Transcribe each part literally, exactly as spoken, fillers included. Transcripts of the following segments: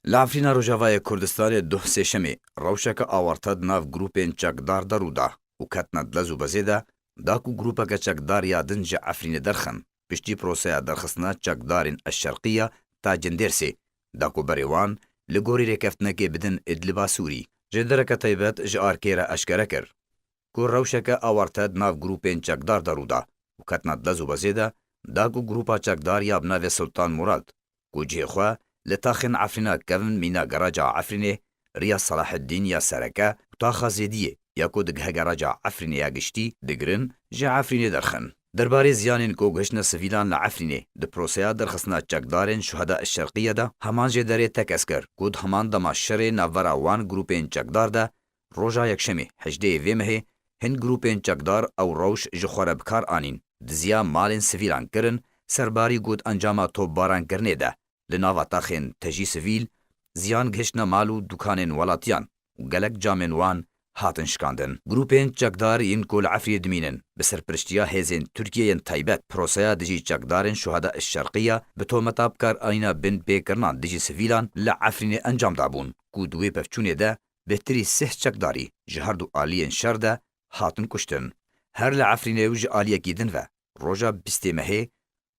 Li Efrîna Rojavayê Kurdistanê duh sêşemê rewşeke awarte di nav grûpên çekdar de rû da û ketine di lez û bezê de, da ku grûpeke çekdar ya din ji Efrînê derxin, piştî proseya derxistina çekdarên Eşşerqiya ta Cindêrsê, da ku berê wan li gorî rêkeftinekê bidin Idliba Sûrî. Jêdereke taybet ji Arkê re eşkere kir ku rewşeke awarte di nav grûpên çekdar de rû da û ketine di lez û bezê de, da ku grûpa çekdar ya bi navê Sultan Murad, ku cihê xwe li taxên Efrîna kevin mîna geraca Efrînê, riya Selaheddîn ya sereke û taxa Zêdiyê ya ku digihe geraca Efrînê ya giştî digirin, ji Efrînê derxin. Derbarê ziyanên ku gihiştine sivîlan li Efrînê di proseya derxistina çekdarên Şuheda Şerqiye de, heman jêderê tekez kir ku di heman dema şerê navbera wan grûpên çekdar de, roja Yekşemê hejdê vê mehê, hin grûpên çekdar ew rewş ji xwe re bi kar anîn, diziya malên sivîlan kirin, serbarî got encama topbarankirinê de li nava taxên tejî sivîl, ziyan gihiştine mal û dukanên welatiyan û gelek camên wan hatin şikandin. Grûpên çekdar yên ku li Efrînê dimînin, bi serpiriştiya hêzên Tirkiyê yên taybet proseya dijî çekdarên Şuheda Şerqiya bi tometa bikaranîna binpêkirinan dijî sivîlan li Efrînê encam dabûn, ku di wê pevçûnê de bêhtirî sih çekdarî ji her du aliyên şer de hatin kuştin. Her li Efrînê û ji aliyekî din ve roja bîstê mehê,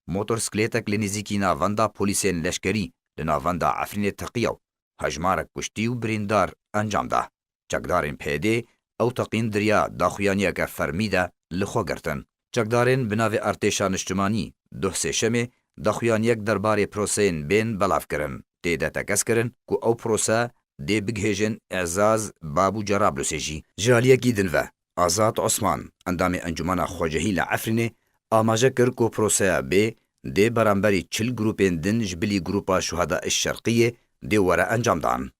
motorsklêtek li nêzîkî navenda polîsên leşkerî li navenda Efrînê teqiya û hejmarek kuştî û birîndar encam da. Çekdarên P Y D'ê ew teqîn di riya daxuyaniyeke fermî de li xwe girtin. Çekdarên bi navê Artêşa Niştimanî duh sêşemê daxuyaniyek derbarê proseyên bên belav kirin. Tê de tekez kirin ku ew prose dê bigihêjin Ezaz Babû Cerablusê jî. Ji aliyekî din ve, Azad Osman, endamê Encûmena Xwecihî li Efrînê, amaje kir ku proseya bê dê beramberî çil grûpên din ji bilî grûpa Şuhada Şerqiyê dê were encamdan.